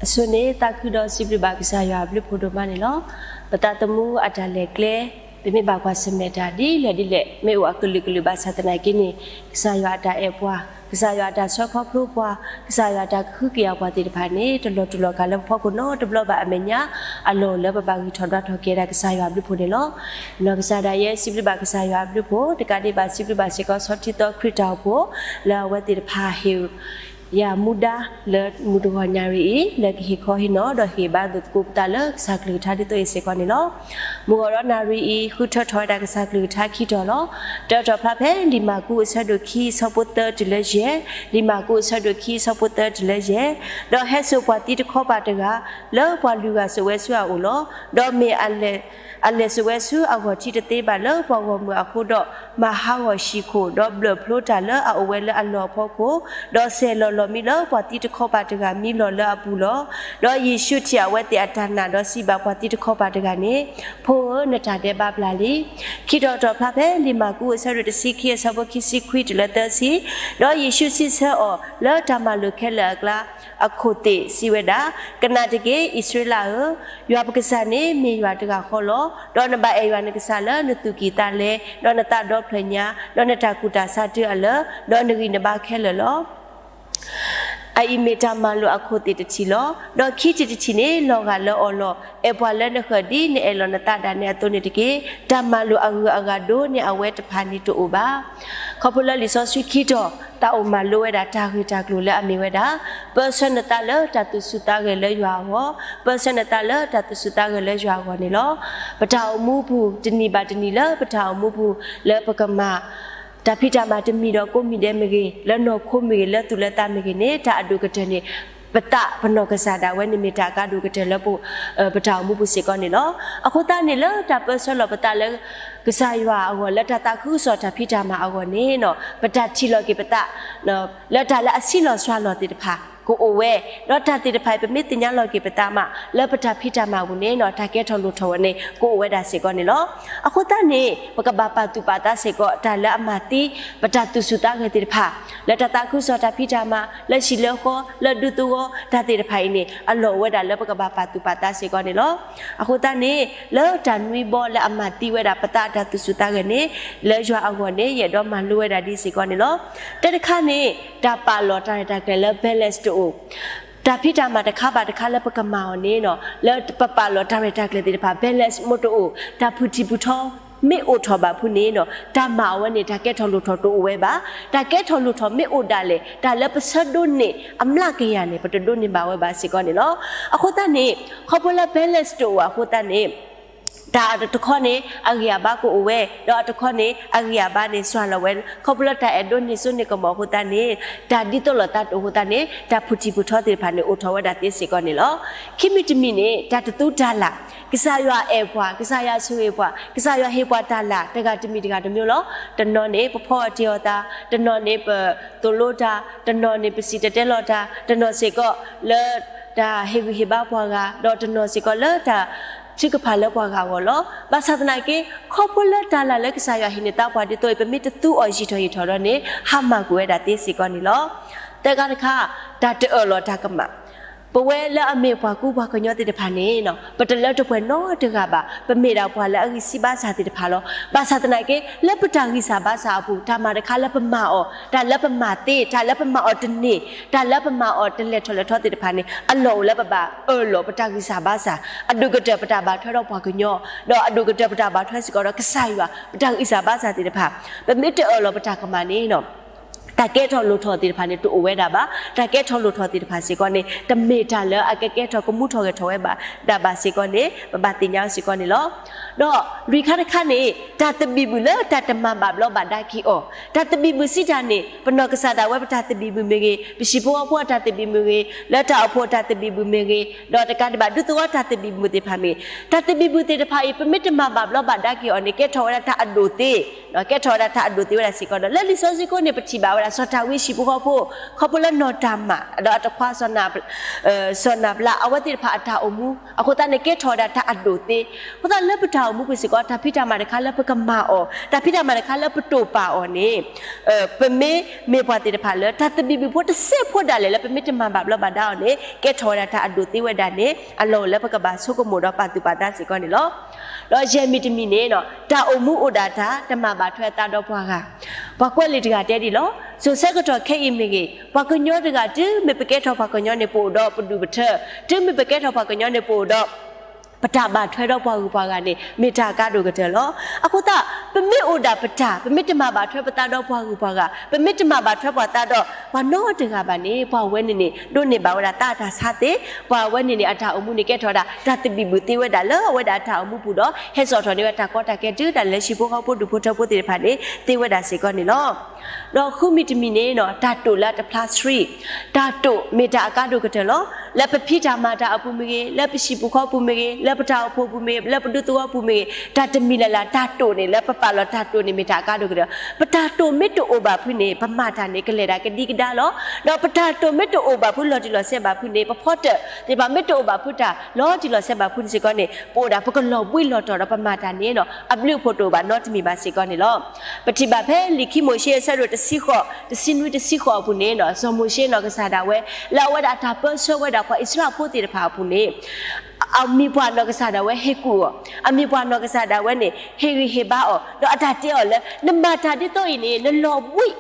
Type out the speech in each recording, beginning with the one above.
အဆိန့ၣ် သးခုဒီးစံးဘျုးဘၣ်ကစၢ်ယွၤအဘျုးဖှိၣ်ဒိၣ်မးန့ၣ်လီၤ. ပသးသမူအတၢ်လဲၤကျဲ ပမ့ၢ်ဘၣ်ကွၢ်ဆၢၣ်မဲာ်တၢ်ဒ်လဲၣ်ဒ်လဲၣ် မ့ၢ်အိၣ်အကလုာ်ကလုာ်ဘၣ်ဆၣ်သနာ်က့န့ၣ် ကစၢ်ယွၤအတၢ်အဲၣ်ပှၤ, ကစၢ်ယွၤအတၢ်ဆှၢခီဖျိပှၤ, ကစၢ်ယွၤအတၢ်ကဟုကယာ်ပှၤသ့ၣ်တဖၣ်န့ၣ် တလီၤတူာ်လီၤကာ်လၢပဖီခိၣ်နီတဘျီဘၣ်အမဲာ်ညါ အလီၢ်အိၣ်လၢပဘၣ်ဂံၢ်ထီၣ်ဒွးထီၣ်က့ၤဒၣ်ကစၢ်ယွၤအဘျုးဖှိၣ်န့ၣ်လီၤ. နီၢ်ကစၢ်ဒၣ်ယဲ စံးဘျုးဘၣ်ကစၢ်ယွၤအဘျုးဖှိၣ် တကးဒံးဘၣ် စံးဘျုးဘၣ်စ့ၢ်ကီး ဆီထံသီခရံာ်တၢ်အိၣ်ဖှိၣ် လၢအဝဲသ့ၣ်တဖၣ်ဟ့ၣ် ယၤမူဒါလၢမုၢ်တဂီၤညါရံၣ်အံၤ လၢကဟ့ၣ်ခီဟ့ၣ်နီၤ ဒီးဟ့ၣ်ဘါသိၣ်သကိးပသးလၢကစၢ်ကလုၢ်ကထါဒ်သိးအံၤစ့ၢ်ကီးန့ၣ်လီၤ. မုၢ်ဂီၤဒီးနၣ်ရံၣ်အံၤ ဃုထၢထီၣ်ဝဲဒၣ်ကစၢ်ကလုၢ်ကထါခံတီၤလီၤ. တၢထီၣ်ဖျါဖဲလံာ်မၢ်ကူး အဆၢဒိၣ်ခံ အဆၢဖိသၢတုၤလၢယဲၢ်, လံာ်မၢ်ကူး အဆၢဒိၣ်ခံ အဆၢဖိသၢတုၤလၢယဲၢ်, ဒီးဟဲစိာ်ပှၤသံတခီပၤတဂၤ လၢပှၤလုၢ်ဂၤစိာ်ဝဲဆူအအိၣ်လီၤ. ဒီးမ့ၢ် အလဲၤစိာ်ဝဲဆူအဂီၢ်ထံးတသ့ဘၣ်လၢပှၤဂီၢ်မုၢ်အဃိဒီး, မၤဟးဂီၤဟံၣ်ခိၣ်, ဒီးဘျၢၣ်ဖျိတၢ်လၢအအိၣ်ဝဲလၢအလီၢ်အဖီခိၣ်, ဒီးဆဲးလီၤလီၤမံလၢပှၤသံတခီပၤတဂၤမံလီၤလၢအပူၤလီၤ. ဒီးယ့ၣ်ၡူးထံၣ်အဝဲသ့ၣ်အတၢ်နာ်ဒီးစံးဘၣ်ပှၤသံတခီပၤတဂၤန့ၣ်, ဖိဧၢ, နတၢ်ဒဲးဘးဘျးလံ. ခံတီၤထီၣ်ဖျါဖဲလံာ်မၢ်ကူး အဆၢဒိၣ်တဆံခံ အဆၢဖိခံဆံခွံတုၤလၢသၢဆံ, ဒီးယ့ၣ်ၡူးစံးဆၢအီၤလၢတၢ်မၤလိာ်ခဲလၢာ်အကျါ, အခိၣ်သ့ၣ်စံးဝဲဒၣ်, ကနၣ်တက့ၢ် အံၣ်စရ့လးဧၢ, ယွၤပကစၢ်န့ၣ်မ့ၢ်ယွၤတဂၤဃီလီၤ. ဒီးနဘၣ်အဲၣ်ယွၤနကစၢ်လၢနသူၣ်ကံၢ်သးလဲ, ဒီးနသးဒီဖျၢၣ်ညါ, ဒီးနတၢ်ကူၣ်တၢ်ဆးတုၤအလၢာ်, ဒီးနဂံၢ်နဘါခဲလၢာ်လီၤ. အအံၤမ့ၢ်တၢ်မၤလိာ်အခိၣ်သ့ၣ်တထံၣ်လီၤ. ဒီးခံထံၣ်တထံၣ်န့ၣ် လီၤဂာ်လၢအီၤလီၤ. အဲၣ်ပှၤလၢနဃၢၤဒ်နအဲၣ်လီၤနသးဒၣ်နဲအသိးန့ၣ်တက့ၢ်. တၢ်မၤလိာ်အဂုၤအဂၤဒိၣ်န့ၢ်အဝဲတဖၣ်န့ၣ်တအိၣ်ဘၣ်. ခီဖျိလၢလံာ်စီဆှံခံတီၤ သးအိၣ်မၤလိဝဲဒၣ်တၢ်ဂ့ၢ်တၢ်ကျိၤလၢအမ့ၢ်ဝဲဒၣ်, ပၢဆှၢနသးလၢတၢ်သူၣ်ဆူၣ်သးဂဲၤလၢယွၤအဂီၢ်, ပၢဆှၢနသးလၢတၢ်သူၣ်ဆူၣ်သးဂဲၤလၢယွၤအဂီၢ်န့ၣ်လီၤ. ပတၢ်အိၣ်မူပူၤ တနံၤဘၣ်တနံၤလၢပတၢ်အိၣ်မူပူၤ လၢပကမၤ တၢ်ဖံးတၢ်မၤတမံၤဒီးကိးမံၤဒဲးမ့ၢ်ဂ့ၤ, လၢနီၢ်ခိမ့ၢ်ဂ့ၤ, လၢသူၣ်လၢသးမ့ၢ်ဂ့ၤန့ၣ် တၢ်အဒိၣ်ကတၢၢ်န့ၣ် ပသးပနီၢ်ကစၢ်ဒၣ်ဝဲန့ၣ်မ့ၢ်တၢ်အကါဒိၣ်ကတၢၢ်လၢ ပတၢ်အိၣ်မူပူၤစ့ၢ်ကီးန့ၣ်လီၤ. အဃိသတးန့ၣ် လၢတၢ်ပၢဆှၢလီၤပသးလၢ ကစၢ်ယွၤအဂီၢ် လၢတၢ်သးခုကစီၣ်တၢ်ဖံးတၢ်မၤအဂီၢ်န့ၣ် ပတၢ်ထံၣ်လီၤက့ၤပသး လၢတၢ်လၢအဆံးလီၤစှၤလီၤသ့ၣ်တဖၣ် ကအိၣ်ဝဲ, ဒီးတၢ်သ့ၣ်တဖၣ်အံၤ ပမ့ၢ်သ့ၣ်ညါလီၤက့ၤပသးမး လၢပတၢ်ဖံးတၢ်မၤပူၤန့ၣ် တၢ်ကဲထီၣ်လိၣ်ထီၣ်ဝဲန့ၣ် ကအိၣ်ဝဲဒၣ်စ့ၢ်ကီးန့ၣ်လီၤ. အဃိသတးန့ၣ် ပကဘၣ်ပာ်သူၣ်ပာ်သးစ့ၢ်ကီး တၢ်လၢအမၤသံ ပတၢ်သူၣ်ဆူၣ်သးဂဲၤသ့ၣ်တဖၣ် လၢတၢ်သးခုကစီၣ်တၢ်ဖံးတၢ်မၤ လၢဟံၣ်လၢဃီ လၢဒူသဝီ တၢ်သ့ၣ်တဖၣ်အံၤန့ၣ် အလီၢ်အိၣ်ဝဲဒၣ်လၢပကဘၣ်ပာ်သူၣ်ပာ်သးစ့ၢ်ကီးန့ၣ်လီၤ. အဃိသတးန့ၣ် လၢတၢ်နွံဘီလၢအမၤသံဝဲဒၣ်ပသးအတၢ်သူၣ်ဆူၣ်သးဂဲၤန့ၣ် လၢယွၤအဂီၢ်န့ၣ် ယအဲၣ်ဒိးမၤလိဝဲဒၣ်ဒ်စ့ၢ်ကီးန့ၣ်လီၤ. တၢ်တခါန့ၣ် တၢ်ပာ်လီၤတၢ်ရဲၣ်တၢ်ကျဲၤလၢ balance တအိၣ် တၢ်ဖံးတၢ်မၤတခါဘၣ်တခါလၢပကမၤအီၤန့ၣ် လၢပပာ်လီၤတၢ်ရဲၣ်တၢ်ကျဲၤသ့ၣ်တဖၣ် balance မ့ၢ်တအိၣ် တၢ်ဖုၣ်ထံၣ်ဖုၣ်ထီ မ့ၢ်အိၣ်ထီၣ်ဘၣ်ဖုန့ၣ် တၢ်မၤအီၤဝဲန့ၣ် တၢ်ကဲထီၣ်လိၣ်ထီၣ်တအိၣ်ဝဲဘၣ်. တၢ်ကဲထီၣ်လိၣ်ထီၣ်မ့ၢ်အိၣ်ဒၣ်လဲာ် တၢ်လၢပဆၢဒိးန့ၢ်အမျးကယၤန့ၣ် ပတဒိးန့ၢ်ဘၣ်ဝဲဘၣ်စ့ၢ်ကီးန့ၣ်လီၤ. အဃိသတးန့ၣ် ခီဖျိလၢ balance တအိၣ်အဃိသတးန့ၣ် တၢ်တခီန့ၣ် အဂံၢ်အဘါကအိၣ်ဝဲ, ဒီးအတခီန့ၣ် အဂံၢ်အဘါန့ၣ်စှၤလီၤဝဲ, ခီဖျိလၢတၢ်အဲၣ်ဒိးန့ၢ်စိန့ၢ်ကမီၤအဃိသတးန့ၣ် တၢ်ဒ်သိးလိာ်သးတအိၣ်အဃိသတးန့ၣ် တၢ်ဖုၣ်ထံၣ်ဖုၣ်ထီသ့ၣ်တဖၣ်န့ၣ် အိၣ်ထီၣ်ဝဲဒၣ်သ့စ့ၢ်ကီးန့ၣ်လီၤ. ခံမံၤတမံၤန့ၣ် တၢ်တသူတၢ်လၢ်, ကစၢ်ယွၤအဲၣ်ပှၤ, ကစၢ်ယွၤဆိၣ်ဂ့ၤပှၤ, ကစၢ်ယွၤဟ့ၣ်ပှၤတၢ်လၢ် တဂၤတမံၤတဂၤတမံၤလီၤ. တနီၤန့ၣ် ပဖီအီၣ်တ့ၢ်အီၣ်သး, တနီၤန့ၣ် ပသိၣ်လိတၢ်, တနီၤန့ၣ် ပစံၣ်တဲၤတဲလီၤတၢ်, တနီၤစ့ၢ်ကီး လၢတၢ်ဟ့ၣ်ဂံၢ်ဟ့ၣ်ဘါပှၤဂၤ, ဒီးတနီၤစ့ၢ်ကီးလၢတၢ်ထုကဖၣ်လၢပှၤဂၤအဂီၢ်လီၤ. ဘၣ်ဆၣ်သနာ်က့ ခီဖျိလၢတၢ်လၢ်လၢကစၢ်ယွၤဟ့ၣ်န့ၢ်သးပှၤဒ်သိးအံၤ ပမ့ၢ်တသူအီၤယံာ်ထီၣ်ယံာ်ထီၣ်ဒီးန့ၣ် ဟါမၢ်ကွံာ်ဝဲဒၣ်သ့စ့ၢ်ကီးန့ၣ်လီၤ. သၢခါတခါ, တၢ်တအၢၣ်လီၤတၢ်ကမၣ်. ပဝဲလၢအမ့ၢ်ပှၤကူပှၤကညီသ့ၣ်တဖၣ်န့ၣ် ပတလၢတပှဲၤနီတဂၤဘၣ်. ပမ့ၢ်ဒၣ်ပှၤလၢအဂံၢ်စၢ်ဘါစၢ်သ့ၣ်တဖၣ်လီၤ. ဘၣ်ဆၣ်သနာ်က့ လၢပတၢ်ဂံၢ်စၢ်ဘါစၢ်အပူၤ တၢ်မၤတခါလၢပမၤအီၤ, တၢ်လၢပမၤသ့, တၢ်လၢပမၤအီၤတန့ၢ်, တၢ်လၢပမၤအီၤတလဲၤထီၣ်လဲၤထီသ့ၣ်တဖၣ်န့ၣ် အလီၢ်အိၣ်လၢပဘၣ်အၢၣ်လီၤပတၢ်ဂံၢ်စၢ်ဘါစၢ်, အဒိၣ်ကတၢၢ်ပတၢ်ဘၣ်ထွဲဒီးပှၤကညီ, ဒီးအဒိၣ်ကတၢၢ်ပတၢ်ဘၣ်ထွဲစ့ၢ်ကီးဒီးကစၢ်ယွၤ, ပတၢ်ဂံၢ်စၢ်ဘါစၢ်သ့ၣ်တဖၣ်. ပမ့ၢ်တအၢၣ်လီၤပတၢ်ကမၣ်န့ၣ် တၢ်ကဲထီၣ်လိၣ်ထီၣ်သ့ၣ်တဖၣ်န့ၣ် တအိၣ်ဝဲဒၣ်ဘၣ်. တၢ်ကဲထီၣ်လိၣ်ထီၣ်သ့ၣ်တဖၣ်စ့ၢ်ကီးန့ၣ် တမ့ၢ်တၢ်လၢအကကဲထီၣ်ကမူထီၣ်ဂဲၤထီၣ်ဝဲဘၣ်ဒၣ်ဘၣ်စ့ၢ်ကီးန့ၣ် ပဘၣ်သ့ၣ်ညါစ့ၢ်ကီးန့ၣ်လီၤ. ဒီးလွံၢ်ခါတခါန့ၣ် တၢ်သဘံၣ်ဘုၣ်လၢတၢ်တမၤဘၣ်ဘျီးဘၣ်ဒါက့ၤအီၤ, တၢ်သဘံၣ်ဘုၣ်စံးတၢ်န့ၣ် ပနီၢ်ကစၢ်ဒၣ်ဝဲပတၢ်သဘံၣ်ဘုၣ်မ့ၢ်ဂ့ၤ, ပဟံၣ်ဖိဃီဖိအတၢ်သဘံၣ်ဘုၣ်မ့ၢ်ဂ့ၤ, လၢတၢ်အိၣ်ဖှိၣ်တၢ်သဘံၣ်ဘုၣ်မ့ၢ်ဂ့ၤ, ဒီးတကးဒံးဘၣ်ဒူသဝီတၢ်သဘံၣ်ဘုၣ်သ့ၣ်တဖၣ်မ့ၢ်ဂ့ၤ, တၢ်သဘံၣ်ဘုၣ်သ့ၣ်တဖၣ်အံၤ ပမ့ၢ်တမၤဘၣ်ဘျီးဘၣ်ဒါက့ၤအီၤန့ၣ် ကဲထီၣ်ဝဲဒၣ်တၢ်အဒိၣ်သ့, ကဲထီၣ်ဝဲဒၣ်တၢ်အဒိၣ်သ့ဝဲဒၣ်စ့ၢ်ကီးဒီး လၢလံာ်စီဆှံခိၣ်န့ၣ် ပထံၣ်ဘၣ်ဝဲ စီၤဒၤဝံးဟံၣ်ဖိဃီဖိ, ခီဖျိလၢနီၢ်တၤမၣ် ဒီးအတခွါ စီၤနၤဘလး အဝဲသ့ၣ်တဖၣ်အတၢ်အိၣ်မူ အဃိသတးန့ၣ် ကဲထီၣ်ဝဲဒၣ်တၢ်အဒိၣ်သ့. အဃိသတးလၢပတၢ်အိၣ်မူပူၤစ့ၢ်ကီး တၢ်ဖံးတၢ်မၤတခါလၢပကမၤအီၤ, တၢ်ဖံးတၢ်မၤတခါလၢပတိာ်ပာ်အီၤန့ၣ် ပမ့ၢ်မ့ၢ်ပှၤသ့ၣ်တဖၣ်လၢ တၢ်သဘံၣ်ဘုၣ်ဖိတစဲးဖိဒၣ်လဲာ်လၢပမ့ၢ်တမၤဘၣ်ဘျီးဘၣ်ဒါအီၤန့ၣ် ကဲထီၣ်ဝဲဒၣ်တၢ်အဒိၣ်သ့ဝဲဒၣ်န့ၣ် အလီၢ်အိၣ်လၢပကဘၣ်ဆိကမိၣ်ဒီးပာ်သူၣ်ပာ်သးစ့ၢ်ကီးန့ၣ်လီၤ. ဒီးယဲၢ်မံၤတမံၤန့ၣ် တၢ်အိၣ်မူအိၣ်ဒၣ်တၢ် တမၤဘၣ်ထွဲအသးဒီးပှၤဂၤ, ပှၤကွဲးလံာ်တဂၤတဲဒ်လီၤ. စိၤဆၢကတီၢ်ခဲအံၤမ့ၢ်ဂ့ၤ, ပှၤကညီတဂၤ တုၤမ့ၢ်ပကဲထီၣ်ပှၤကညီန့ၣ် ပအိၣ်ဒီးပဒူၣ်ပထၢ, တုၤမ့ၢ်ပကဲထီၣ်ပှၤကညီန့ၣ် ပအိၣ်ဒီး ပတၢ်ဘၣ်ထွဲဒီးပှၤဂုၤပှၤဂၤန့ၣ် မ့ၢ်တၢ်အကါဒိၣ်ကတၢၢ်လီၤ. အဃိသတး ပမ့ၢ်အိၣ်ဒၣ်ပတၢ်, ပမ့ၢ်တမၤဘၣ်ထွဲပသးဒီးပှၤဂုၤပှၤဂၤ, ပမ့ၢ်တမၤဘၣ်ထွဲပသးဒီးပှၤနီတဂၤဘၣ်န့ၣ် ပှၤဝဲန့ၣ်န့ၣ် ဒိးန့ၢ်ဘၣ်ဝဲဒၣ်တၢ်အတၢ်ဆါသ့, ပှၤဝဲန့ၣ်န့ၣ် အတၢ်အိၣ်မူန့ၣ် ကဲထီၣ်ဝဲဒၣ် တၢ်သဘံၣ်ဘုၣ်သ့ဝဲဒၣ်လၢအဝဲဒၣ်အတၢ်အိၣ်မူပူၤဒီး ဟဲစိာ်ထီၣ်န့ၢ်ဝဲတၢ်ကီတၢ်ခဲတုၤဒၣ်လဲာ်လၢဟံၣ်ဖိဃီဖိဒူၣ်ဖိထၢဖိသ့ၣ်တဖၣ်န့ၣ် သ့ဝဲဒၣ်စ့ၢ်ကီးန့ၣ်လီၤ. ဒီးဃုမံၤတမံၤန့ၣ် တၢ်တိာ်လၢအတဖျါဆှံ, တၢ်တိာ်မ့ၢ်တၢ်အကါဒိၣ်ကတၢၢ်လီၤ. လၢပဖံးတၢ်မၤတၢ်အပူၤမ့ၢ်ဂ့ၤ, လၢပဟံၣ်ပူၤဃီပူၤမ့ၢ်ဂ့ၤ, လၢပတၢ်အိၣ်ဖှိၣ်ပူၤမ့ၢ်ဂ့ၤ, လၢပဒူသဝီပူၤမ့ၢ်ဂ့ၤ, တၢ်တမံၤလၢ်လၢ် တၢ်တိာ်န့ၣ် လၢပပာ်လီၤတၢ်တိာ်န့ၣ် မ့ၢ်တၢ်အကါဒိၣ်ကတၢၢ်. ပတၢ်တိာ်မ့ၢ်တအိၣ်ဘၣ်ဖုန့ၣ် ပမၤတၢ်န့ၣ် ကလဲၤဒၣ်ကဒံကဒါလီၤ. ဒီးပတၢ်တိာ်မ့ၢ်တအိၣ်ဘၣ်ဖုလီၤတံၢ်လီၤဆဲးဘၣ်ဖုန့ၣ် ပဖီတၢၣ်သ့ၣ်တဖၣ်မ့ၢ်တအိၣ်ဘၣ်ဖုတၢ်လီၤတံၢ်လီၤဆဲးဘၣ်ဖုန့ၣ်စ့ၢ်ကီးန့ၣ် ပအိၣ်ဒၣ်ပကလီၤဘှံးလီၤတီၤဒီးပမၤတၢ်န့ၣ် အဘျုးအဖှိၣ်တအိၣ်ဘၣ်နီတမံၤဘၣ်စ့ၢ်ကီးန့ၣ်လီၤ. ပထံၣ်ဘၣ်ဖဲလံာ်ခံမိၤၡ့အဆၢဒိၣ်တဆံဃိး, တဆံနွံတဆံဃိးအပူၤန့ၣ် စီၤမိၤၡ့နီၢ်ကစၢ်ဒၣ်ဝဲ လၢအဝဲဒၣ်အတၢ်ပၢဆှၢဝဲဒၣ်ပှၤအံၣ်စရ့လးဖိသ့ၣ်တဖၣ်အပူၤန့ၣ် အမံၤပှၢ်နီၢ်ကစၢ်ဒၣ်ဝဲဟ့ၣ်ကူၣ်အီၤ, အမံၤပှၢ်နီၢ်ကစၢ်ဒၣ်ဝဲန့ၣ် ဟ့ၣ်ဂံၢ်ဟ့ၣ်ဘါအီၤ, ဒီးအတၢ်တဲအီၤလၢ နမၤတၢ်ဒ်သိးအံၤန့ၣ် နလီၤဘှံး,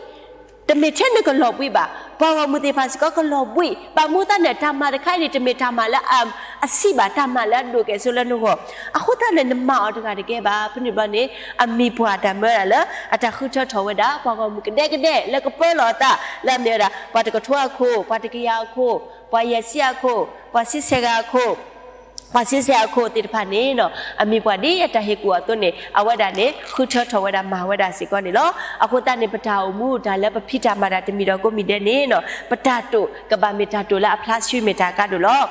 တမ့ၢ်ထဲနကလီၤဘှံးဘၣ်, ပှၤဂီၢ်မုၢ်သ့ၣ်တဖၣ်စ့ၢ်ကီးကလီၤဘှံး, ဘၣ်မနုၤအဃိသတးန့ၣ် တၢ်မၤတခါအံၤန့ၣ် တမ့ၢ်တၢ်မၤလၢအဆံးဘၣ်, တၢ်မၤလၢအဒိၣ်ကဲၣ်ဆိးလၢနဂီၢ်, အဃိသတးန့ၣ် နမၤအီၤတဂၤတကဲဘၣ်. ဖဲန့ၣ်ဘျီန့ၣ် အမံၤပှၢ်တၢ်မၢဒၣ်လၢ အတၢ်ဃုထၢထီၣ်ဝဲဒၣ် ပှၤဂီၢ်မုၢ်ကဒဲကဒဲလၢကပၢလီၤအသး လၢအမ့ၢ်ဝဲဒၣ် ပှၤတကထိအခိၣ်, ပှၤတကယၤအခိၣ်, ပှၤယဲၢ်ဆံအခိၣ်, ပှၤဆံဆဲဂၤအခိၣ်, ပှၤဆံဆဲအခိၣ်သ့ၣ်တဖၣ်န့ၣ် အမံၤပှၢ်ဒ်အတၢ်ဟ့ၣ်ကူၣ်အသိးန့ၣ် အဝဲဒၣ်န့ၣ် ဃုထၢထီၣ်ဝဲဒၣ်မၤဝဲဒၣ်စ့ၢ်ကီးန့ၣ်လီၤ. အဃိသတးန့ၣ် ပတၢ်အိၣ်မူတၢ်လၢပဖံးတၢ်မၤတၢ်တမံၤဒီးကိးမံၤဒဲးန့ၣ် ပတၢ်တိာ်ကဘၣ်မ့ၢ်တၢ်တိာ်လၢအဖျါဆှံ မ့ၢ်တၢ်အကါဒိၣ်လီၤ.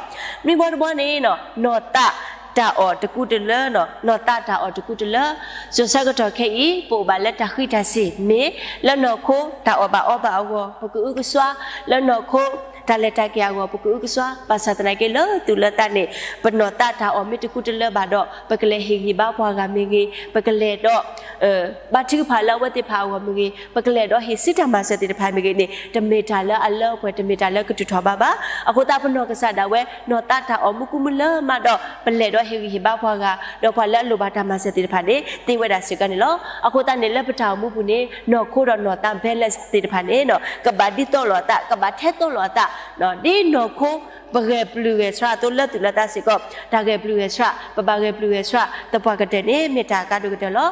နွံဘီတဘီန့ၣ် နီၢ်သးတၢ်အီၣ်တကူတလၢ, နီၢ်သးတၢ်အီၣ်တကူတလၢ, စိၤဆၢကတီၢ်ခဲအံၤ ပအိၣ်ဘၣ်လၢတၢ်ဃံးတၢ်စ့ၤမ့ၢ် လၢနီၢ်ခိတၢ်အီၣ်ဘၣ်အီဘၣ်အဂီၢ် ပကအုကစွါ, လၢနီၢ်ခိတၢ်လဲၤတၢ်က့ၤအဂီၢ် ပကအုကစွါ, ဘၣ်ဆၣ်သနာ်က့လၢသူၣ်လၢသးန့ၣ် ပနီၢ်သးတၢ်အီၣ်မ့ၢ်တကူတလၢဘၣ်ဒီး ပကလဲၤဟ့ၣ်ဂံၢ်ဘါပှၤဂၤမ့ၢ်ဂ့ၤ, ပကလဲၤဒီး ဘါထုကဖၣ်လၢအဝဲသ့ၣ်တဖၣ်အဂီၢ်မ့ၢ်ဂ့ၤ, ပကလဲၤဒီးဟ့ၣ်စုတၢ်မၤစၢၤသ့ၣ်တဖၣ်မ့ၢ်ဂ့ၤန့ၣ် တမ့ၢ်တၢ်လၢအလၢအပှဲၤ, တမ့ၢ်တၢ်လၢကတုၤထီၣ်ဘးဘၣ်. အဃိသတးပနီၢ်ကစၢ်ဒၣ်ဝဲ နီၢ်သးတၢ်အီၣ်မ့ၢ်ကူမ့ၢ်လၢမးဒီး ပလဲၤဒီးဟ့ၣ်ဂံၢ်ဟ့ၣ်ဘါပှၤဂၤ, ဒီးပှၤလၢအလိၣ်ဘၣ်တၢ်မၤစၢၤသ့ၣ်တဖၣ်န့ၣ် သ့ဝဲဒၣ်စ့ၢ်ကီးန့ၣ်လီၤ. အဃိသတးန့ၣ် လၢပတၢ်အိၣ်မူပူၤန့ၣ် နီၢ်ခိဒီးနီၢ်သး balance သ့ၣ်တဖၣ်န့ၣ် ကဘၣ်ဒ်သိးလိာ်အသး, ကဘၣ်ထဲသိးလိာ်အသး, ဒ်နီၢ်ခိ ပဂဲၤပျုၢ်ဂဲၤဆှးအသိးလၢသူၣ်လၢသးစ့ၢ်ကီး, တၢ်ဂဲၤပျုၢ်ဂဲၤဆှး ပဘၣ်ဂဲၤပျုၢ်ဂဲၤဆှး သပှၢ်ကတၢၢ်န့ၣ် မ့ၢ်တၢ်အကါဒိၣ်ကတၢၢ်လီၤ.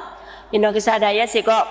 ယနီၢ်ကစၢ်ဒၣ်ယဲစ့ၢ်ကီး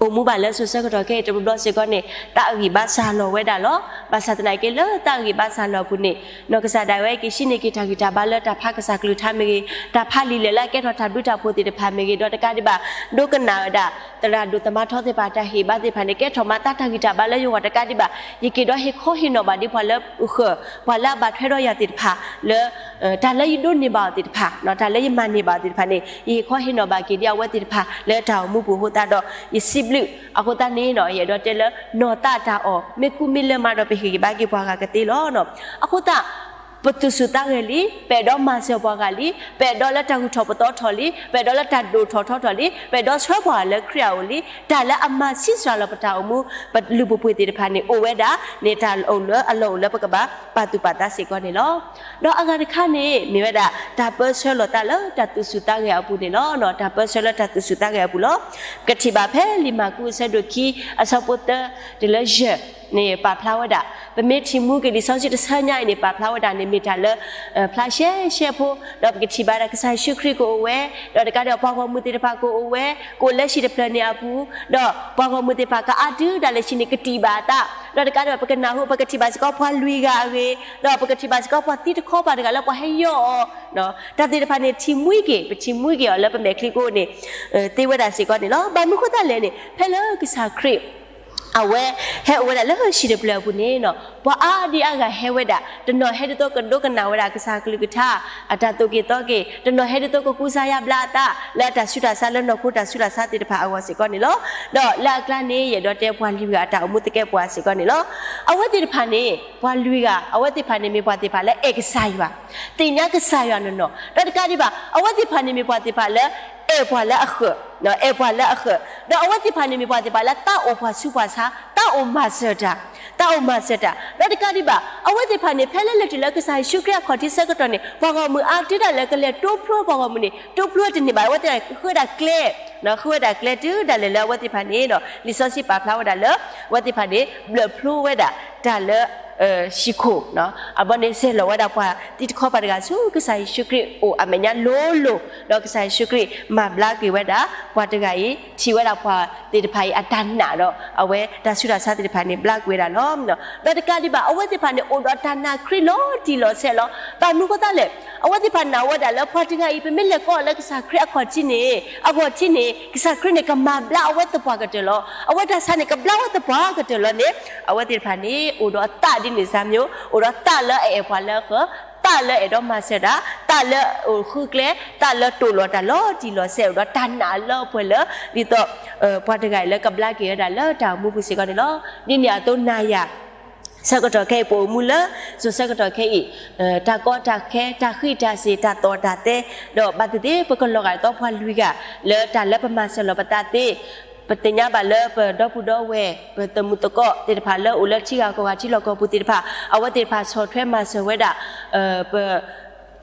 အိၣ်မူဘၣ်လၢစိၤဆၢကတီၢ်ခဲအံၤတဘျီဘျီစ့ၢ်ကီးန့ၣ် သးအဂံၢ်ဘါစၢ်လီၤဝဲဒၣ်လီၤ. ဘၣ်ဆၣ်သနာ်က့လၢသးအဂံၢ်ဘါစၢ်လီၤအပူၤန့ၣ် နီၢ်ကစၢ်ဒၣ်ဝဲက့ၤဟံးန့ၢ်က့ၤတၢ်ဂံၢ်တၢ်ဘါလၢတၢ်ဖးကစၢ်ကလုၢ်ကထါမ့ၢ်ဂ့ၤ, တၢ်ဖးလံာ်လဲၢ်လၢအကဲထီၣ်တၢ်ဘျုးတၢ်ဖှိၣ်သ့ၣ်တဖၣ်မ့ၢ်ဂ့ၤ, ဒီးတကးဒံးဘၣ် ဒိကနၣ်ဝဲဒၣ် သရၣ်ဒိၣ်သမါထီသ့ၣ်တဖၣ်တၢ်ဟ့ၣ်ဘါသ့ၣ်တဖၣ်န့ၣ် ကဲထီၣ်မၤသးတၢ်ဂံၢ်တၢ်ဘါလၢယဂီၢ်တကးဒံးဘၣ်, ယက့ၤဒီးဟ့ၣ်ခီဟ့ၣ်နီၤဘၣ်ဒ်ပှၤလၢအဃၢၤ, ပှၤလၢအဘၣ်ထွဲဒီးယၤသ့ၣ်တဖၣ်လၢ တၢ်လၢယဒိးန့ၢ်ဘၣ်အီၤသ့ၣ်တဖၣ်, တၢ်လၢယမၤန့ၢ်ဘၣ်အီၤသ့ၣ်တဖၣ်န့ၣ် ယဟ့ၣ်ခီဟ့ၣ်နီၤဘၣ်က့ၤဒ်အဝဲသ့ၣ်တဖၣ်လၢတၢ်အိၣ်မူပူၤအဃိသတးဒီး ယစံးဘျုး. အဃိသတးန့ၣ် ယအဲၣ်ဒိးတဲလၢ နီၢ်သးတၢ်အီၣ် မ့ၢ်ကူမ့ၢ်လၢမးဒီးပဟ့ၣ်ဂံၢ်ဘါက့ၤပှၤဂၤကသ့လီၤ. အဃိသတး ပသူၣ်ဆူၣ်သးဂဲၤလံ, ပအဲၣ်ဒိးမၤစၢၤပှၤဂၤလံ, ပအဲၣ်ဒိးလၢတၢ်ဂုၤထီၣ်ပသီထီၣ်လံ, ပအဲၣ်ဒိးလၢတၢ်ဒိၣ်ထီၣ်ထီထီၣ်လံ, ပအဲၣ်ဒိးဆှၢပှၤဂၤလၢခရံာ်အအိၣ်လံ, တၢ်လၢအမၤဆံးစှၤလီၤပတၢ်အိၣ်မူ ပလုၢ်ပပှ့ၤသ့ၣ်တဖၣ်န့ၣ် အိၣ်ဝဲဒၣ်န့ၣ် တၢ်အိၣ်လၢအလီၢ်အိၣ်လၢပကဘၣ်ပာ်သူၣ်ပာ်သးစ့ၢ်ကီးန့ၣ်လီၤ. ဒီးအဂၤတခါန့ၣ် မ့ၢ်ဝဲဒၣ် တၢ်ပၢဆှၢလီၤသးလၢတၢ်သူၣ်ဆူၣ်သးဂဲၤအပူၤန့ၣ်လီၤ. တၢ်ပၢဆှၢလၢတၢ်သူၣ်ဆူၣ်သးဂဲၤအပူၤလီၤ. ပကထံၣ်ဘၣ်ဖဲလံာ်မၢ်ကူးအဆၢဒိၣ်ခံ အဆၢဖိသၢ တုၤလၢယဲၢ်န့ၣ် ပာ်ဖျါဝဲဒၣ်, ပမ့ၢ်ထံၣ်မူက့ၤလံာ်စီဆှံတဆၢညါအံၤန့ၣ် ပာ်ဖျါဝဲဒၣ်န့ၣ်မ့ၢ်တၢ်လၢ ဖျါရှဲရှဲဖိ, ဒီးပကထံၣ်ဘၣ်ဒၣ်ကစၢ်ယ့ၣ်ၡူးခရံာ်ကအိၣ်ဝဲ, ဒီးတကးဒံးပှၤဂီၢ်မုၢ်သ့ၣ်တဖၣ်ကအိၣ်ဝဲ, ကအိၣ်လၢဟံၣ်တဖျၢၣ်န့ၣ်အပူၤ, ဒီးပှၤဂီၢ်မုၢ်သ့ၣ်တဖၣ်ကအါတုၤဒၣ်လဲာ်ဆံးန့ၣ် ကတံၢ်ဘၣ်အသး, ဒီးတကးဒံးပကနၢ်ဟူ ပကထံၣ်ဘၣ်စ့ၢ်ကီးပှၤလွံၢ်ဂၤအဂ့ၢ်, ဒီးပကထံၣ်ဘၣ်စ့ၢ်ကီးပှၤသံတခီပၤတဂၤလၢပှၤဟဲယီၢ်အီၤ တၢ်သ့ၣ်တဖၣ်န့ၣ် ထံၣ်မှံက့ၤ, ပထံၣ်မှံက့ၤအီၤလၢပမဲာ်ချံကိန့ၣ် သ့ဝဲဒၣ်စ့ၢ်ကီးန့ၣ်လီၤ. ဘၣ်မနုၤဃိသတးလဲၣ်န့ၣ် ဖဲလၢကစၢ်ခရံာ် အဝဲဟဲအိၣ်ဝဲဒၣ်လၢဟၢၣ်ဆံးတဖျၢၣ်အပူၤန့ၣ်နီၤ, ပှၤအါဒံအါဂၤဟဲဝဲဒၣ်, တနီၤဟဲဒ်သိးကဒိကနၣ်ဝဲဒၣ်ကစၢ်ကလုၢ်ကထါ အတၢ်သိၣ်က့ၤသီက့ၤ, တနီၤဟဲဒ်သိးကကူစါယါဘျါအသး လၢအတၢ်ဆူးတၢ်ဆါလၢနီၢ်ခိတၢ်ဆူးတၢ်ဆါသ့ၣ်တဖၣ်အဂီၢ်စ့ၢ်ကီးန့ၣ်လီၤ. ဒီးလၢအကျါန့ၣ် ယအဲၣ်ဒိးတဲပှၤလွံၢ်ဂၤအတၢ်အိၣ်မူသကဲပဝးစ့ၢ်ကီးန့ၣ်လီၤ. အဝဲသ့ၣ်တဖၣ်န့ၣ် ပှၤလွံၢ်ဂၤ အဝဲသ့ၣ်တဖၣ်န့ၣ်မ့ၢ်ပှၤသ့ၣ်တဖၣ်လၢအဲၣ်ကစၢ်ယွၤ, သ့ၣ်ညါကစၢ်ယွၤနီၢ်နီၢ်, ဒီးတကးဒံးဘၣ် အဝဲသ့ၣ်တဖၣ်န့ၣ်မ့ၢ်ပှၤသ့ၣ်တဖၣ်လၢ အဲၣ်ပှၤလၢအဃၢၤ, အဲၣ်ပှၤလၢအဃၢၤ, ဒီးအဝဲသ့ၣ်တဖၣ်န့ၣ်မ့ၢ်ပှၤသ့ၣ်တဖၣ်လၢတၢ်အိၣ်ဖှီၣ်ဆူးဖှီၣ်ဆါ, တၢ်အိၣ်မၤစၢၤတၢ်, တၢ်အိၣ်မၤစၢၤတၢ်, ဒီးတကးဒံးဘၣ် အဝဲသ့ၣ်တဖၣ်န့ၣ် ဖဲလၢလဲၤတုၤလၢကစၢ်ယ့ၣ်ၡူးခရံာ်အခီၣ်ထံးဆၢကတီၢ်န့ၣ် ပှၤဂီၢ်မုၢ်အါတုၤဒၣ်လဲာ်ကလဲၤတိဖျိပှၤဂီၢ်မုၢ်န့ၣ် တိဖျိတန့ၢ်ဘၣ်, အဝဲသ့ၣ်ဃုဝဲဒၣ်ကျဲ ဃုဝဲဒၣ်ကျဲတုၤဒၣ်လဲာ်လၢအဝဲသ့ၣ်တဖၣ်န့ၣ်ဒီး လံာ်စီဆှံပာ်ဖျါဝဲဒၣ်လၢ အဝဲသ့ၣ်တဖၣ်န့ၣ် ဘျၢၣ်ဖျိဝဲဒၣ်တၢ်လၢ ဟံၣ်ခိၣ်, အဘီန့ၣ် ဆဲးလီၤဝဲဒၣ်ပှၤသံတခီပၤတဂၤဆူကစၢ်ယ့ၣ်ၡူးခရံာ်အိၣ်အမဲာ်ညါလိၤလိၤ, ဒီးကစၢ်ယ့ၣ်ၡူးခရံာ်မၤဘျါက့ၤဝဲဒၣ် ပှၤတဂၤအံၤ ထံၣ်ဝဲဒၣ်ပှၤသ့ၣ်တဖၣ်အံၤအတၢ်နာ်ဒီး အဝဲတၢ်ဆူးတၢ်ဆါသ့ၣ်တဖၣ်န့ၣ် ဘျါကွံာ်ဝဲဒၣ်လီၤ. ဒီးတကးဒံးဘၣ် အဝဲသ့ၣ်တဖၣ်န့ၣ် အိၣ်ဒီးတၢ်နာ်ခရံာ်လီၤတံၢ်လီၤဆဲးလီၤ. ဘၣ်မနုၤအဃိသတးလဲၣ်, အဝဲသ့ၣ်တဖၣ်နာ်ဝဲဒၣ်လၢပှၤတဂၤအံၤ ပမ့ၢ်လဲၤကိးအီၤလၢကစၢ်ခရံာ်အခီၣ်ထံးန့ၣ်, အဂီၢ်ထံးန့ၣ် ကစၢ်ခရံာ်န့ၣ် ကမၤဘျါအဝဲသပှၢ်ကတၢၢ်လီၤ. အဝဲတၢ်ဆါန့ၣ် ကဘျါဝဲသပှၢ်ကတၢၢ်လီၤန့ၣ် အဝဲသ့ၣ်တဖၣ်န့ၣ် အိၣ်ဒီးသးဒ်န့ၣ်စၢ်မ့ၢ် အိၣ်ဒီးသးလၢအအဲၣ်ပှၤလၢအဃၢၤ, သးလၢအဲၣ်ဒိးမၤစၢၤတၢ်, သးလၢအိၣ်ဃုကျဲ, သးလၢတိာ်လီၤတၢ်လီၤတံၢ်လီၤဆဲး အိၣ်ဒီးတၢ်နာ်အလၢအပှဲၤလၢ ဒ်သိး ပှၤတဂၤအံၤလၢကဘျါက့ၤဝဲဒၣ်လၢတၢ်အိၣ်မူပူၤစ့ၢ်ကီးန့ၣ်လီၤ. ဒ်န့ၣ်အသိးနၤယၤ ဆၢကတီၢ်ခဲအံၤ ပအိၣ်မူလၢ စိၤဆၢကတီၢ်ခဲအံၤ တၢ်ကီတၢ်ခဲ တၢ်ဃံးတၢ်စ့ၤ တၢ်သီၣ်တၢ်သဲ ဒီးဘၣ်သ့ၣ်သ့ၣ် ပကလီၤဂာ်ဒ်သိးပှၤလွံၢ်ဂၤ လၢတၢ်လၢပမၤစၢၤလီၤပသးသ့, ပသ့ၣ်ညါဘၣ်လၢပဒီပုၢ်ဒီဝဲၢ် ပသုးမုၢ်သကိးသ့ၣ်တဖၣ်လၢအိၣ်လၢထံဂၤကီၢ်ဂၤထံလီၢ်ကီၢ်ပူၤသ့ၣ်တဖၣ် အဝဲသ့ၣ်တဖၣ်ဆီၣ်ထွဲမၤစၢၤဝဲဒၣ် ပ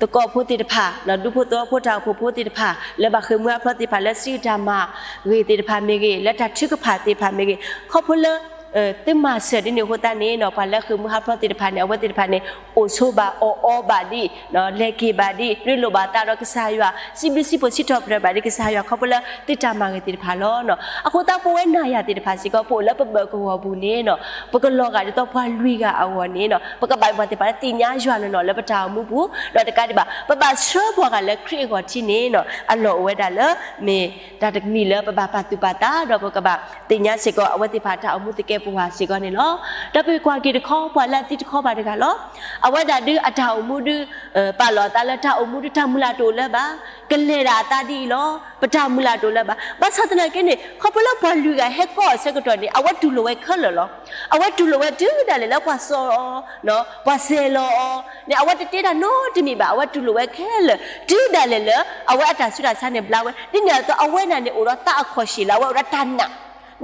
သကိးဖိသ့ၣ်တဖၣ်, ဒူဖိသဝီဖိတၢ်အိၣ်ဖှိၣ်ဖိသ့ၣ်တဖၣ် လၢဘၣ်ဃ့ၢ်မှံဟးဖျိးသ့ၣ်တဖၣ် လၢစုတၢ်မၤဂ့ၤသ့ၣ်တဖၣ်မ့ၢ်ဂ့ၤ, လၢတၢ်ထုကဖၣ်သ့ၣ်တဖၣ်မ့ၢ်ဂ့ၤ, ခီဖျိလၢ သုမၤစၢၤဒ်န့ၣ်အဃိသတးန့ၣ် ပှၤလၢဃ့ၢ်မှံဟးဖျိးသ့ၣ်တဖၣ်န့ၣ် အဝဲသ့ၣ်တဖၣ်န့ၣ် အိၣ်ဆိးဘၣ်အီၣ်အီဘၣ်ဒံး, လဲၤက့ၤဘၣ်ဒံး, ရ့လိာ်ဘၣ်သးဒီးကစၢ်ယွၤ, စံးဘျုးစံးဖှိၣ်စံးထီၣ်ပတြၢၤဘၣ်ဒံးကစၢ်ယွၤ ခီဖျိလၢသုတၢ်မၤဂ့ၤသ့ၣ်တဖၣ်လီၤ. အဃိသတး ပဝဲနၤယၤသ့ၣ်တဖၣ်စ့ၢ်ကီး ပအိၣ်လၢပဘၢၣ်ကဝီၤပူၤန့ၣ် ပကလီၤဂာ်ဒ်သိးပှၤလွံၢ်ဂၤအဂီၢ်န့ၣ် ပကဘၣ်မ့ၢ်ပှၤသ့ၣ်တဖၣ်လၢသ့ၣ်ညါယွၤနီၢ်နီၢ်လၢပတၢ်အိၣ်မူပူၤ, ဒီးတကးဒံးဘၣ် ပဘၣ်ဆှၢပှၤဂၤလၢခရံာ်အဂီၢ်ထံးန့ၣ် အလီၢ်အိၣ်ဝဲဒၣ်လၢ မ့ၢ်တၢ်တမံၤလၢပဘၣ်ပာ်သူၣ်ပာ်သး ဒီးပကဘၣ်သ့ၣ်ညါစ့ၢ်ကီး အဝဲသ့ၣ်တဖၣ်တၢ်အိၣ်မူသကဲးပဝးစ့ၢ်ကီးန့ၣ်လီၤ. ဒီးပကွၢ်က့ၤတခီ ပှၤလၢအသံတခီပၤတဂၤလီၤ. အဝဲဒၣ်ဒုးအတၢ်အိၣ်မူဒုး ပာ်လီၤအသးလၢတၢ်အိၣ်မူဒုးတၢ်မုၢ်လၢ်တအိၣ်လၢၤဘၣ်, ကလဲၤဒၣ်အသးဒ်အံၤလီၤ, ပတၢ်မုၢ်လၢ်တအိၣ်လၢၤဘၣ်. ဘၣ်ဆၣ်သနာ်က့န့ၣ် ခီဖျိလၢပှၤလွံၢ်ဂၤဟဲကိးအီၤဆၢကတီၢ်န့ၣ် အဝဲတူၢ်လိာ်ဝဲခဲလၢာ်လီၤ. အဝဲတူၢ်လိာ်ဝဲတုၤဒၣ်လဲာ်လၢပှၤစိာ်အီၤ, ပှၤစဲၤလီၤအီၤန့ၣ် အဝဲတတဲတၢ်နီတမံၤဘၣ်, အဝဲတူၢ်လိာ်ဝဲခဲလၢာ် တုၤဒၣ်လဲာ်လၢ အဝဲအတၢ်ဆူးတၢ်ဆါန့ၣ်ဘျါဝဲ, ဒ်န့ၣ်အသိးအဝဲန့ၣ်န့ၣ် အိၣ်ဒီးသးအခီၣ်ရှံၣ်လၢအဝဲအိၣ်ဒီးတၢ်နာ်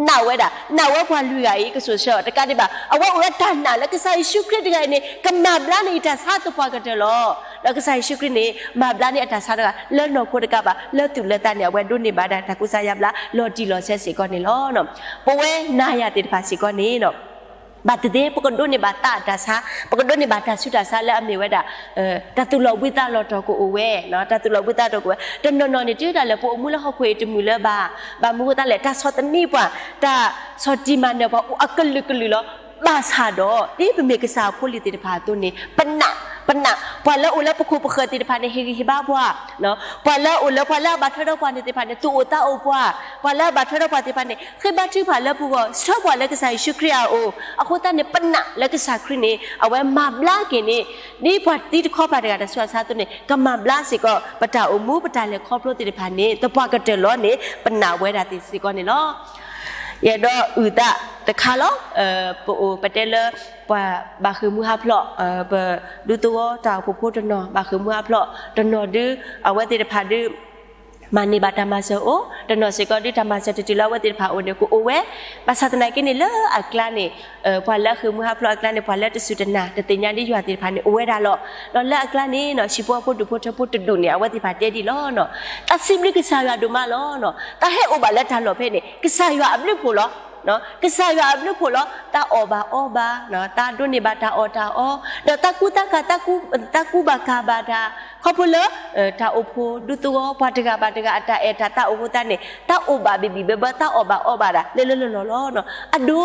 နာ်ဝဲဒၣ်, နာ်ဝဲပှၤလွံၢ်ဂၤအံၤ ကစိာ်ဆှၢအီၤတကးဒံးဘၣ်, အဝဲအိၣ်ဒီးတၢ်နာ်လၢကစၢ်ယ့ၣ်ၡူးခရံာ်တဂၤအံၤန့ၣ် ကမၤဘျါန့ၢ်ယတၢ်ဆါသပှၢ်ကတၢၢ်လီၤ. ဒီးကစၢ်ယ့ၣ်ၡူးခရံာ်န့ၣ် မၤဘျါန့ၢ်အတၢ်ဆါတဂၤ လၢနီၢ်ခိတကးဘၣ် လၢသူၣ်လၢသးန့ၣ် အဝဲဒိးန့ၢ်ဘၣ်ဒၣ်တၢ်ကူစါယါဘျါ လီၤတံၢ်လီၤဆဲးစ့ၢ်ကီးန့ၣ်လီၤ. ပဝဲနၤယၤသ့ၣ်တဖၣ်စ့ၢ်ကီးန့ၣ် ဘၣ်သ့ၣ်သ့ၣ် ပကဒိးန့ၢ်ဘၣ်သးအတၢ်ဆါ, ပကဒိးန့ၢ်ဘၣ်တၢ်ဆူးတၢ်ဆါလၢအမ့ၢ်ဝဲဒၣ် တၢ်သူၣ်လီၤဘှံးသးလီၤတီၤကအိၣ်ဝဲ, တၢ်သူၣ်လီၤဘှံးသးလီၤတီၤကအိၣ်ဝဲ, တနီၤနီၤန့ၣ် တုၤဒၣ်လဲာ်ပအိၣ်မူလၢဟီၣ်ခိၣ်အံၤတမုာ်လၢၤဘၣ်, ဘၣ်မနုၤအဃိသတးလဲၣ် တၢ်ဆီၣ်သနံးပှၤ, တၢ်ဆီၣ်တံၢ်မၤနၢၤပှၤအိၣ်အကလုာ်ကလုာ်လီၤ. ဘၣ်ဆၣ်ဒီး ဒ်ပမ့ၢ်ကစၢ်အဖိအလံၤသ့ၣ်တဖၣ်အသိးန့ၣ် ပနာ်, ပနာ်, ပှၤလၢအိၣ်လၢပခိၣ်ပဃၢၤသ့ၣ်တဖၣ်န့ၣ် ဟ့ၣ်ဂံၢ်ဟ့ၣ်ဘါပှၤ ပှၤလၢအအိၣ်လၢပှၤလၢအဘၣ်ထွဲဒီးပှၤန့ၣ်သ့ၣ်တဖၣ်န့ၣ် သူၣ်အိၣ်သးအိၣ်ပှၤ, ပှၤလၢအဘၣ်ထွဲဒီးပှၤသ့ၣ်တဖၣ်န့ၣ် ဃ့ဘါထုကဖၣ်လၢပဂီၢ် ဆှၢပှၤလၢကစၢ်ယ့ၣ်ၡူးခရံာ်အအိၣ်. အဃိသတးန့ၣ် ပနာ်လၢကစၢ်ခရံာ်န့ၣ် အဝဲမၤဘျါက့ၤန့ၣ် ဒ်ပှၤသံတခီပၤတဂၤတၢ်ဆူးတၢ်ဆါအသိးန့ၣ် ကမၤဘျါစ့ၢ်ကီး ပတၢ်အိၣ်မူ ပတၢ်လဲၤခီဖျိသ့ၣ်တဖၣ်န့ၣ် သပှၢ်ကတၢၢ်လီၤန့ၣ် ပနာ်ဝဲဒၣ်သ့ၣ်စ့ၢ်ကီးန့ၣ်လီၤ. ယအဲၣ်ဒိးအုၣ်သးတခါလီၤ. ပအိၣ်ပတဲလၢ ပှၤဘၣ်ဃ့ၢ်မှံဟးဖျိး, ပဒူသဝီတၢ်အိၣ်ဖှိၣ်ဖိတနီၤ ဘၣ်ဃ့ၢ်မှံဟးဖျိး, တနီၤဒုး အဝဲသ့ၣ်တဖၣ်ဒုး မၤန့ၢ်ဘၣ်တၢ်မၤစၢၤအိၣ်, တနီၤစ့ၢ်ကီးဒုး တၢ်မၤစၢၤတတုၤလၢအဝဲသ့ၣ်တဖၣ်အအိၣ်န့ၣ် ကအိၣ်ဝဲ. ဘၣ်ဆၣ်သနာ်က့န့ၣ် လၢအကျါန့ၣ် ပှၤလၢအဃ့ၢ်မှံဟးဖျိးအကျါန့ၣ် ပှၤလၢတစူၢ်တနာ် တသ့ၣ်ညါဒ်ယွၤသ့ၣ်တဖၣ်န့ၣ် အိၣ်ဝဲဒၣ်လီၤ. ဒီးလၢအကျါန့ၣ် ဟံၣ်ဖိဃီဖိဒူၣ်ဖိထၢဖိတဒူၣ်န့ၣ် အဝဲသ့ၣ်တဖၣ်တဲဒ်လီၤ. တၢ်စံးဘျုးကစၢ်ယွၤဒိၣ်မးလီၤ. တၢ်ဟဲအိၣ်ဘၣ်လၢတၢ်လီၢ်ဖဲန့ၣ် ကစၢ်ယွၤအဘျုးဖှိၣ်လီၤ. ကစၢ်ယွၤအဘျုးဖှိၣ်လီၤ. တၢ်အီၣ်ဘၣ်အီဘၣ်, တၢ်ဒိးန့ၢ်ဘၣ်တၢ်အီၣ်တၢ်အီ, ဒီးတၢ်ကူတၢ်ကၤ, တၢ်ကူဘၣ်ကၤဘၣ်တၢ်, ခီဖျိလၢ တၢ်အိၣ်ဖှိၣ်ဒူသဝီ ပှၤတဂၤဘၣ်တဂၤအတၢ်အဲၣ်တၢ်သးအိၣ်အဃိသတးန့ၣ် တၢ်အိၣ်ဘၣ်ဘံၣ်ဘံၣ်ဘၢဘၢ, တၢ်အီၣ်ဘၣ်အီဘၣ်ဒၣ် လၢလၢလီၢ်လီၢ်လီၤ. အဒိ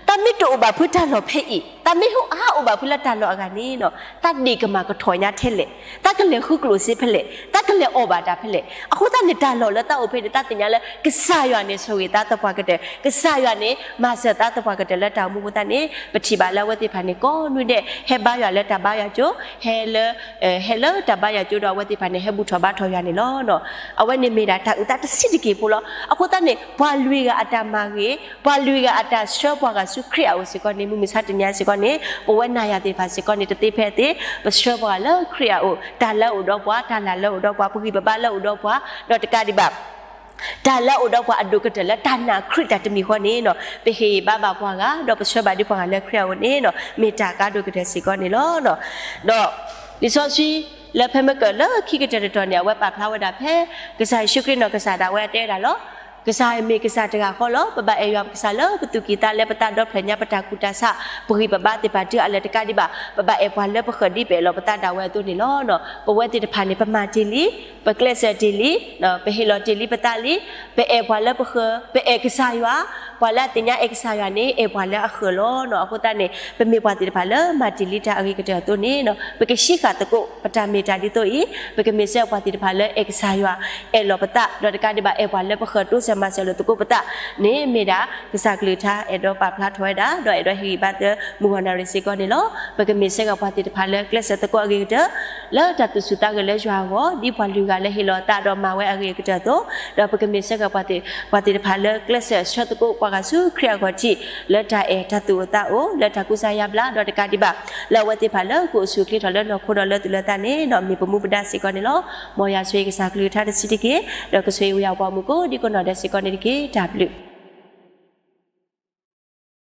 တၢ်မ့ၢ်တအိၣ်ဘၣ်ဖုတၢ်လီၢ်ဖဲအံၤ, တၢ်မ့ၢ်ဟါအါအိၣ်ဘၣ်ဖုလၢတၢ်လီၢ်အဂၤန့ၣ်နီၤ, တၢ်ဒ့ၣ်ကမၣ်ကထီၣ်ညါထဲလဲၣ်, တၢ်ကလဲၤဃုကျိၣ်စ့ဖဲလဲၣ်, တၢ်ကလဲၤအီၣ်ဘၣ်တၢ်ဖဲလဲၣ်. အဃိသတးန့ၣ် တၢ်လီၢ်လၢတၢ်အိၣ်ဖဲန့ၣ် တၢ်သ့ၣ်ညါလၢ ကစၢ်ယွၤန့ၣ် ဆိၣ်ဂ့ၤသးသပှၢ်ကတၢၢ်, ကစၢ်ယွၤန့ၣ် မၤစၢၤသးသပှၢ်ကတၢၢ်လၢတၢ်အိၣ်မူအဃိသတးန့ၣ် ပထံၣ်ဘၣ်လၢအဝဲသ့ၣ်တဖၣ်န့ၣ် ကိးနွံဒဲး ဟဲဘါယွၤလၢတၢ်ဘါယွၤကၠိ, ဟဲလၢ ဟဲလၢတၢ်ဘါယွၤကၠိဒီး အဝဲသ့ၣ်တဖၣ်န့ၣ် ဟဲဘူၣ်ထီၣ်ဘါထီၣ်ယွၤန့ၣ်လီၤ. အဝဲန့ၣ်မ့ၢ်ဒၣ်တၢ်အုၣ်သးတဆံးတက့ၢ်ဖိလီၤ. အဃိသတးန့ၣ် ပှၤလွံၢ်ဂၤအတၢ်မၤဂ့ၤ, ပှၤလွံၢ်ဂၤအတၢ်ဆှၢပှၤဂၤဆူခရံာ်အအိၣ်စ့ၢ်ကီးန့ၣ် မုၢ်မဆါတနံၤအံၤစ့ၢ်ကီးန့ၣ် ပဝဲနၤယၤသ့ၣ်တဖၣ်စ့ၢ်ကီးန့ၣ် တသ့ဖဲအသ့, ပဆှၢပှၤဂၤလၢခရံာ်အအိၣ်, တၢ်လၢအအိၣ်ဒီးပှၤ, တၢ်လၢ်လၢအအိၣ်ဒီးပှၤ, ပဂံၢ်ပဘါလၢအအိၣ်ဒီးပှၤ, ဒီးတကးဒံးဘၣ် တၢ်လၢအအိၣ်ဒီးပှၤအဒိၣ်ကတၢၢ်လၢတၢ်နာ်ခရံာ်တၢ်တမံၤဃီန့ၣ်နီၤ, ပဟ့ၣ်ဂံၢ်ဘါဘၣ်ပှၤဂၤ ဒီးပဆှၢဘၣ်ဒံးပှၤဂၤလၢခရံာ်အအိၣ်န့ၣ်နီၤ, မ့ၢ်တၢ်ကါဒိၣ်ကတၢၢ်စ့ၢ်ကီးန့ၣ်လီၤ. ဒီး လံာ်စီဆှံ လၢဖဲမ့ၢ်ကၢၣ်လၢခံကတၢၢ်တတီၤန့ၣ် အဝဲပာ်ဖျါဝဲဒၣ်ဖဲ ကစၢ်ယ့ၣ်ၡူးခရံာ်နီၢ်ကစၢ်ဒၣ်ဝဲအတဲဝဲဒၣ်လီၤ. ကစၢ်မ့ၢ်ကစၢ်တဂၤဃီလီၤ. ပဘၣ်အဲၣ်ယွၤပကစၢ်လၢပသူၣ်ကံၢ်သးလဲ ပသးဒီဖျၢၣ်ညါ ပတၢ်ကူၣ်တၢ်ဆး ပဂံၢ်ပဘါသ့ၣ်တဖၣ်တုၤအလၢာ်တကးဒံးဘၣ်, ပဘၣ်အဲၣ်ပှၤလၢပဃၢၤဒ်ပအဲၣ်လီၤပသးဒၣ်ဝဲအသိးန့ၣ်လီၤ. ပဝဲသ့ၣ်တဖၣ်န့ၣ် ပမၤတ့ၢ်လံ, ပကျဲးစၢးတ့ၢ်လံ, ပဟ့ၣ်လီၤတ့ၢ်လံပသးလံ, ပအဲၣ်ပှၤလၢပဃၢၤ, ပအဲၣ်ကစၢ်ယွၤ, ပှၤလၢအသ့ၣ်ညါအဲၣ်ကစၢ်ယွၤန့ၣ် အဲၣ်ပှၤလၢအဃၢၤလီၤ. အဃိသတးန့ၣ် ပမ့ၢ်ပှၤသ့ၣ်တဖၣ်လၢမၤတ့ၢ်လံတၢ်အဂ့ၤကတၢၢ်အသိးန့ၣ် ပကဟံးဃာ်သကိး ပတၢ်မ့ၢ်တၢ်ဒ်သိးအံၤ, ပကမ့ၢ်စ့ၢ်ကီးပှၤသ့ၣ်တဖၣ်လၢအဲၣ်ကစၢ်ယွၤ, အဲၣ်လီၤပသး, ဒီးတကးဒံးဘၣ်အဲၣ်ပှၤလၢပဃၢၤတိစၢၤမၤစၢၤလိာ်သကိးပသးန့ၣ် မ့ၢ်ဒၣ်ကစၢ်ကလုၢ်ကထါအဲၣ်ဒိးပာ်ဖျါထီၣ်ဝဲဒၣ် ဒီးအဲၣ်ဒိးဟ့ၣ်ဂံၢ်ဘါသၢမုၢ်ဂီၢ်နၣ်ရံၣ်စ့ၢ်ကီးန့ၣ်လီၤ. ပကမ့ၢ်စ့ၢ်ကီးပှၤသ့ၣ်တဖၣ်လၢကျဲးစၢးသကိးအဂ့ၤကတၢၢ် လၢတၢ်သူၣ်စူၤသးဂဲၤလၢယွၤအဂီၢ်, ဒ်ပှၤလွံၢ်ဂၤလၢဟ့ၣ်လီၤအသးဒီးမၤဝဲအဂ့ၤကတၢၢ်အသိး, ဒီးပကမ့ၢ်စ့ၢ်ကီးပှၤသ့ၣ်တဖၣ်လၢကျဲးစၢးဆှၢသကိးပှၤဂၤဆူခရံာ်အဂီၢ်ထံး လၢတၢ်အဲၣ်တၢ်သူၣ်အိၣ်သးအိၣ် လၢတၢ်ကူစါယါဘျါ ဒီးတကးဒံးဘၣ် လၢအဝဲသ့ၣ်တဖၣ်လၢကအိၣ်ဆူၣ်အိၣ်ချ့ထီၣ်လၢနီၢ်ခိဒီးလၢသူၣ်လၢသးန့ၣ် မ့ၢ်ပမူပဒါစ့ၢ်ကီးန့ၣ်လီၤ. မ်ယွၤဆိၣ်ဂ့ၤကစၢ်ကလုၢ်ကထါတဆံးတက့ၢ်, ဒီးကဆိၣ်ဂ့ၤဝဲယွၤပှၤမုၣ်ကိးဒံကိးနီၢ်ဒဲးစ့ၢ်ကီးန့ၣ်တက့ၢ်. တၢ်ဘျုး